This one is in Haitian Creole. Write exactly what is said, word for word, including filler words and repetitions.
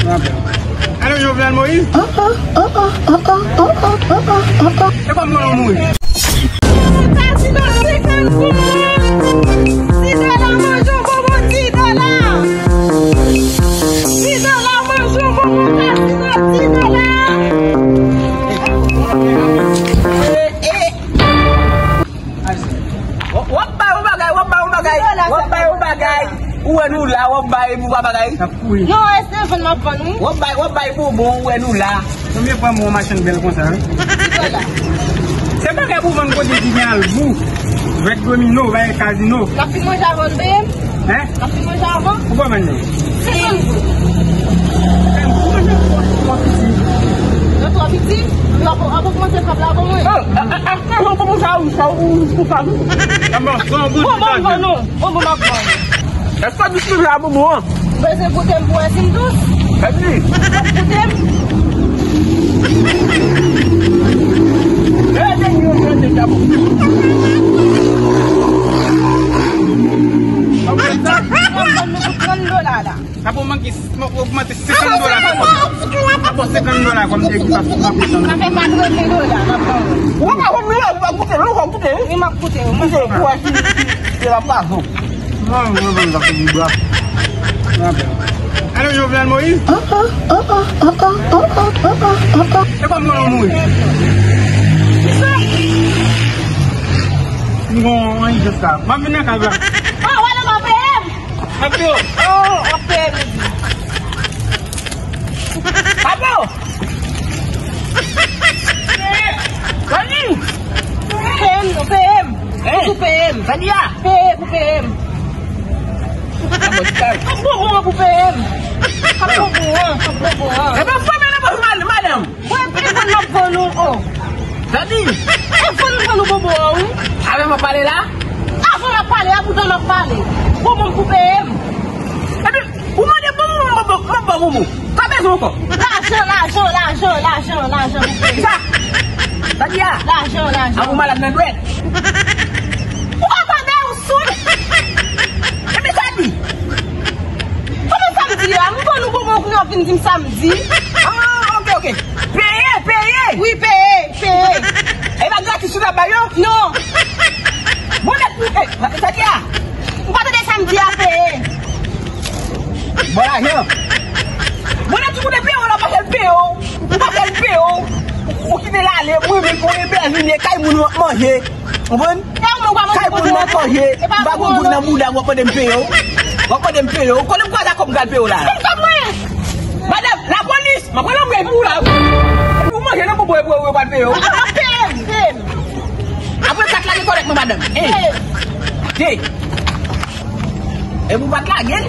Alò, Jovenel Moïse? E pa mwen ou mouri. W ap bay yon bagay, w ap bay yon bagay, w ap bay yon bagay. Ou wè nou la, w ap bay pou pa bagay. N ap kouri. Non, e telefòn m ap vann, wi. W ap bay, w ap bay bonbon, ou wè nou la. Premye fwa m wè yon machann bèl konsa, wi. Ti dola. Se bagay pou vann kote ki gen albou, vèt domino, bagay kazino. N ap fin manje avan, bebe. Hein? N ap fin manje avan? Ou pa vann nan? Senkant goud. Senkant goud, manje twò, twò piti. Yo twò piti? Yo ap, ap ogmante kòb la pou mwen? Oh, a, a, a, a, non, kòman sa, ou, sa, ou, ou, ou pa nou? Bonbon, m ap vann nou. Bonbon, m ap vann. Èske w ap distribye a bonbon an? Ou bezwen goute m pou wè si m dous? Epi? W ap goute m? E, dènye yo, yo, yo, yo. Sa pou sa? Mwen konn nou pou trant dola la. Sa pou manke, mwen ogmante senkant dola. Sa pou senkant dola, kòm te di, pa pou kanpe tan. Sa fè katreven dola, n ap ban ou. Ou pa konn nou la, ou pa goute, ou pa goute, wi. Wi, m ap goute, wi. Goute, pou wè si, si, si se la pwazon. Non, non, non, sa fè di bra. Allo, Jovenel Moïse? E pa mwen ou mouri. Kisa? M gon anyen jis la. M ap vin nan kay la. Ah, wè, lè m ap peye m. Ap yo. Oh, ap peye m. Ap yo. Vani. Peye m, non, peye m. Hein? Pou peye m. Vani a. Peye pou peye m. Kap bonbon an pou peye m. Kap bonbon an, kap bonbon an. E pa fè men nan pòch madanm. Mwen, e vann m ap vann ou, oh. Tande. E vann m vann ou bonbon an, wi. Avè m ap pale la? Avan m ap pale, a poutan m ap pale. Bonbon m pou peye m. Epi, ou mande bonbon, m ap ba w bonbon. Sa bezwen ankò? Lajan, lajan, lajan, lajan, lajan pou peye. Sa? Sa di a? Lajan, lajan. A ou malad nan dwèt? Ou pa tande, ou soud? Epi sa di? Kòman sa m di a? M vann ou bonbon, kounye a w vin di m sa m di? Ah, ok, ok. Peye, peye. Wi, peye, peye. E pa gratis ou t ap ba yo? Non. Bon, nèg, eh, sa di a? Ou pa tande sa m di a, peye. Bon, lajan. Bon, nèg, ou koute peye w la, ou pa fè l peye w. Ou pa fè l peye w. Ou kite l ale, mwen menm, mwen ebèje, m ye kay moun, m ap manje. Konprann? Kay moun m ap manje. M pa gon moun nan bouda m, w ap mande m peye w. W ap mande m peye w. Konnen m kwaze ak kòb m pral peye w la. Madanm, lapolis, m ap pran lanmwey pou ou la. Epi ou manje nan bonbon epi ou pral peye w. Peye m, peye m. Apre kat la gen kòlèt mwen madanm. En. De. Epi ou pa t lage l.